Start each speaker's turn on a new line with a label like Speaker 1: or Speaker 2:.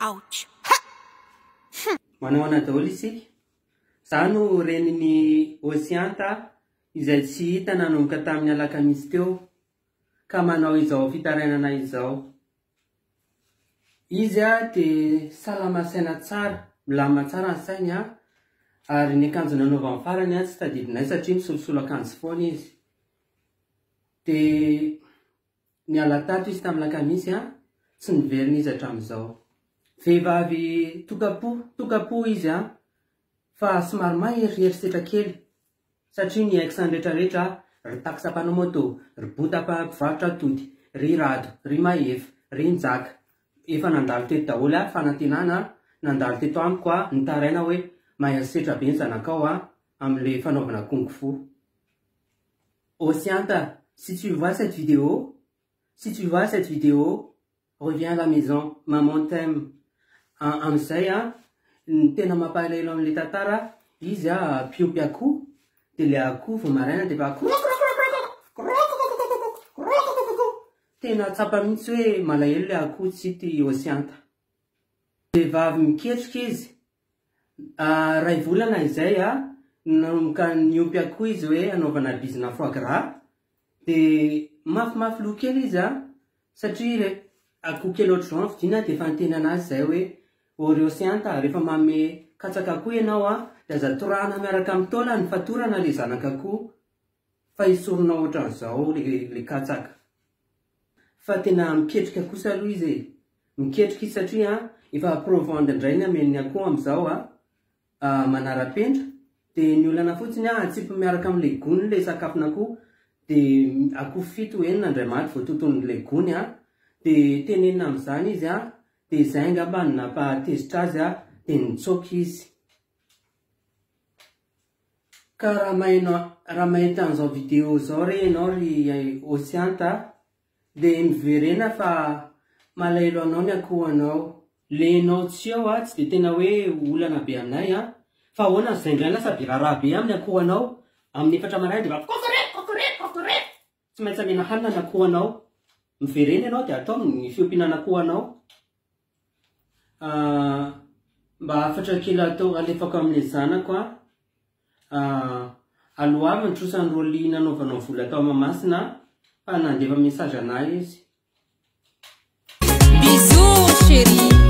Speaker 1: Ouch!
Speaker 2: Manahoana daholo isika? Za no renin'i Osianta izay tsy hita nanomboka tamin'ny alakamisy teo ka manao izao fitarainana izao. Izy dia salama saina tsara, milamina tsara ny sainy ary ny akanjo nanaovany farany tsy tadidinay satria misolosolo akanjo foana izy. Dia niala tato izy tamin'ny alakamisy tsy niverina izy hatramin'izao. Vehivavy tokam-po, tokam-po izy fa somary maherihery setra kely satria ny ex-ny retraretra, ry tax mpanao moto, ry bota mpivarotra atody, ry rado, ry mahefa, ry njaka, efa nandalo teto daholo aho, fanantenana nandalo teto amiko aho, nitaraina hoe mahery setra be ny zanakao amin'ilay fanaovana kung fu. Osianta, si tu vois cette vidéo, si tu vois cette vidéo, reviens à la maison, maman t'aime. Amin'izay an, ny tena mampalahelo amin'ilay tantara, izy an mpiompy akoho, dia ilay akoho vao maraina dia efa Tena tsapa mihitsy hoe malahelo ilay akoho tsy hita i Osianta. Vehivavy miketrika izy, Iray volana izay nanomboka niompy akoho izy hoe hanaovana bizina foie gras dia mafimafy loha kely izy satria ilay akoho kely ohatr'izao no vidiana dia efa niteny an'azy izay hoe Oreo sy Anta rehefa manome katsaka akoho ianao dia aza torahana miaraka amin'ny taolany fa torana ilay zanak'akoho fa esorina ohatran'izao ilay katsaka. Fa tena miketrika kosa aloha izy e! Miketrika izy satria efa provende indray ny amen'ny akoho amin'izao a, manara-penitra, dia ny olana fotsiny a, atsipy miaraka amin'ilay gony ilay sakafon'akoho, dia akoho fito enina indray maty vao toton'ilay gony a, dia tenenina amin'izany izy a, dia izay angamba no nampahatezitra azy a, dia nitsoaka izy. Ka raha maheno raha mahita an'izao vidéo izao re ianao ry Osianta dia miverena fa malahelo anao ny akohonao. Le enao tsy eo a tsy de tena hoe olana be aminay a fa ahoana zay ndray lasa be raharaha be amin'ny akohonao amin'ny efatra maraina de efa kokorek kokorek kokorek tsy maintsy amena hanina ny akohonao miverena ianao de atao ny fiompiana ny akohonao Mba hafatra kely atao alefako amin'ilay zanako a, aloavy ny trosan'i Rolly nanaovanao vola tao Mahamasina fa nandefa message anah izy.
Speaker 1: Bisous chérie.